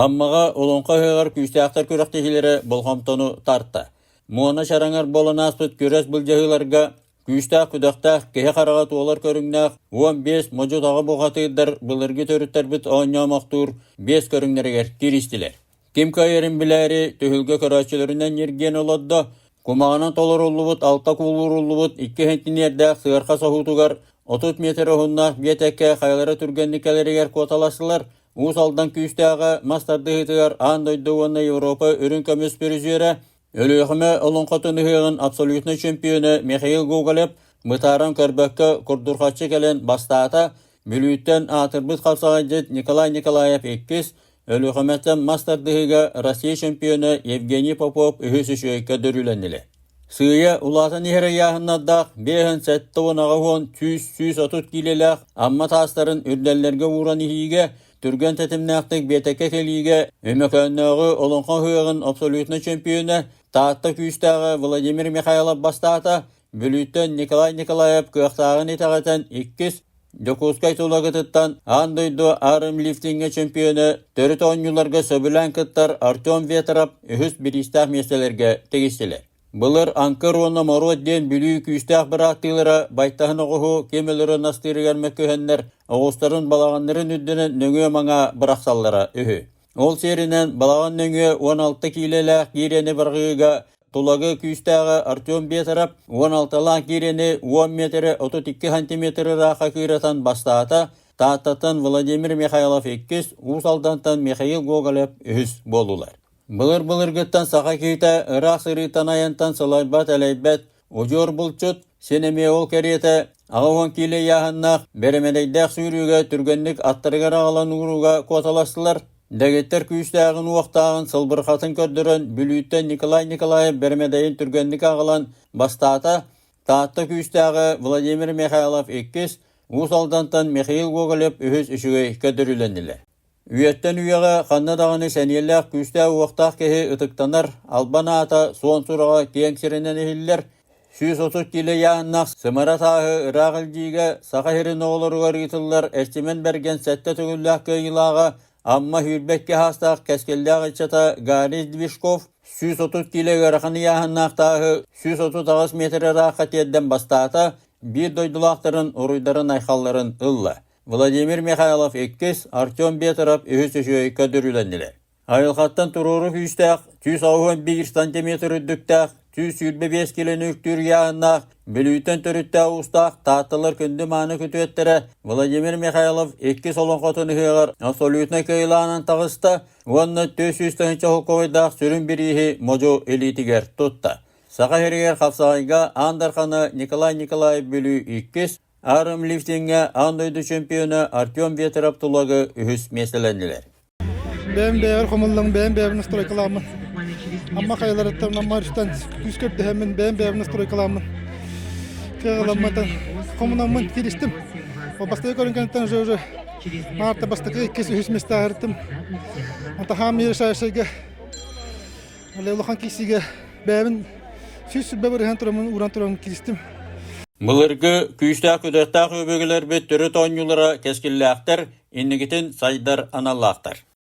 Аммаҕа Олоҥхо ыһыаҕар күүстээхтэр күрэхтэһиилэрэ болҕомтону тарта. Муона чараҥар буолан ааспыт күрэс былдьаһыыларга күүстээх-күдэхтээх, киһи хараҕа туолар көрүҥнээх 15 модьу-таҕа бухатыырдар былыргы төрүттэрбит оонньоомохтуур биэс көрүҥнэригэр кииристилэр. Ким кыайарын билээри түһүлгэ көрөөччүлэринэн ньиргиэн олордо, кумаҕынан толоруллубут алта куулууруллубут икки сэнтиниэрдээх сыарха соһуутугар 30 миэтэрэ уһуннаах биэтэккэ хайалара түргэнник кэлэригэр куоталастылар, Уус Алдан күүстээҕэ мас тардыһыытыгар аан дойду уонна Европа үрүҥ көмүс призерэ, Өлүөхүмэ олоҥхотун ыһыаҕын абсолютнай чемпиона Михаил Гоголев бытааран көрбөккө курдурҕаччы кэлэн бастаата, Бүлүүттэн аатырбыт хапсаҕайдьыт Николай Николаев иккис, Өлүөхүмэттэн мас тардыһыыга Россия чемпиона Евгений Попов үһүс үчүгэйкэ дөрүүлэннилэр. Сыыйа улаатан иһэр ыйааһыннардаах 578 100-130 киилэлээх Амма таастарын үрдэллэргэ ууран иһиигэ, түргэн тэтимнээхтик биэтэккэ кэлиигэ Өймөкөөннөөҕү Олоҥхо ыһыаҕын абсолютнай чөмпүйүөнэ Таатта күүстээҕэ Владимир Михайлов бастаата, Бүлүүттэн Николай Николаев кыахтааҕын итэҕэтэн иккис, Дьокуускай Тулагытыттан аан дойду армлифтиҥҥэ чемпиона, төрүт оонньууларга сөбүлээн кыттар Артем Ветров үһүс бириистээх миэстэлэргэ тигистилэр. Былыр Аҥкыр уонна Моруот диэн Бүлүү күүстээх бырааттыылара байтаһын оҕуһу ким өлөрөн астыырыгар мөккүһэннэр, оҕустарын балаҕаннарын үрдүнэн нөҥүө-маҥаа бырахсаллара үһү. Ол сиэринэн балаҕан нөҥүө 16 киилэлээх киирэни бырҕыыга Тулагы күүстээҕэ Артем Бетеров 16-лаах киирэни 10 миэтэрэ 32 сантиметр ыраахха кыыратан бастаата, Тааттаттан Владимир Михайлов иккис, Уус Алдантан Михаил Гоголев үһүс буоллулар. Былыр-былыргыттан саха киһитэ ыраах сырыыттан айантан сылайбат-элэйбэт, удьуор булчут, син эмиэ ол кэриэтэ 80 киилэ ыйааһыннаах бэрэмэдэйдээх сүүрүүгэ түргэнник аттарыгар аҕалан уурууга куоталастылар. Дэгиттэр күүстээҕин-уохтааҕын сылбырҕатын көрдөрөн Бүлүүттэн Николай Николаев бэрэмэдэйин түргэнник аҕалан бастаата, Таатта күүстээҕэ Владимир Михайлов иккис, Уус Алдантан Михаил Гоголев үһүс үчүгэй көрдөрүүлэннилэр. Үйэттэн үйэҕэ ханна даҕаны сэниэлээх күүстээх-уохтаах киһи ытыктанар, албан аата суон сураҕа киэҥ сиринэн иһиллэр, 130 киилэ ыйааһыннаах сымара тааһы ыраах илдьиигэ Саха сирин оҕолоругар ыытыллар Эрчимэн Бэргэн сэттэ төгүллээх кыайыылааҕа Амма 22 саастаах кэскиллээх ыччата Гарри Движков 130 киилэ ыарахан ыйааһыннаах тааһы 138 миэтэрэ ыраахха тиэрдэн бастаата, биир дойдулаахтарын уруйдарын-айхалларын ылла. Владимир Михайлов иккис, Артем Бетеров үһүс үчүгэй көрдөрүүлэннилэр. Айылҕаттан туруору күүстээх, 181 сантиметр үрдүктээх, 125 килоны үктүүр ыйааһыннаах, Бүлүүттэн төрүттээх уустаах Таатталар күндү мааны күтүөттэрэ Владимир Михайлов иккис олоҥхотун ыһыаҕар абсолютнай кыайыылаанан таҕыста уонна 400 тыһыынча солкуобайдаах сүрүн бирииһи модьу илиитигэр тутта. Саха сиригэр хапсаҕайга Аан Дархана Николай Николаев Бүлүү иккис, Армлифтиҥҥэ аан дойду чемпиона Артем Ветров Тулагы үһүс миэстэлэннилэр. Бэйэм бэйэбэр хомуллан, бэйэм бэйэбин настройкалааммын. Амма хайаларыттан Амма өрүстэн күүс көрдөһөммүн, бэйэм бэйэбин настройкалааммын. Кыаҕыламмытын хомунаммын кииристим. Бастакы көрүҥкэниттэн уже уже маарта бастакы иккис үһүс миэстэҕэ Онто хаам решающайга улахан киирсиигэ бэйэбин 120 бырыһан тураммын ууран туран кииристим. Былыргы күүстээх-күдэхтээх өбүгэлэрбит төрүт оонньуулара кэскиллээхтэр, инникитин сайдар аналлаахтар.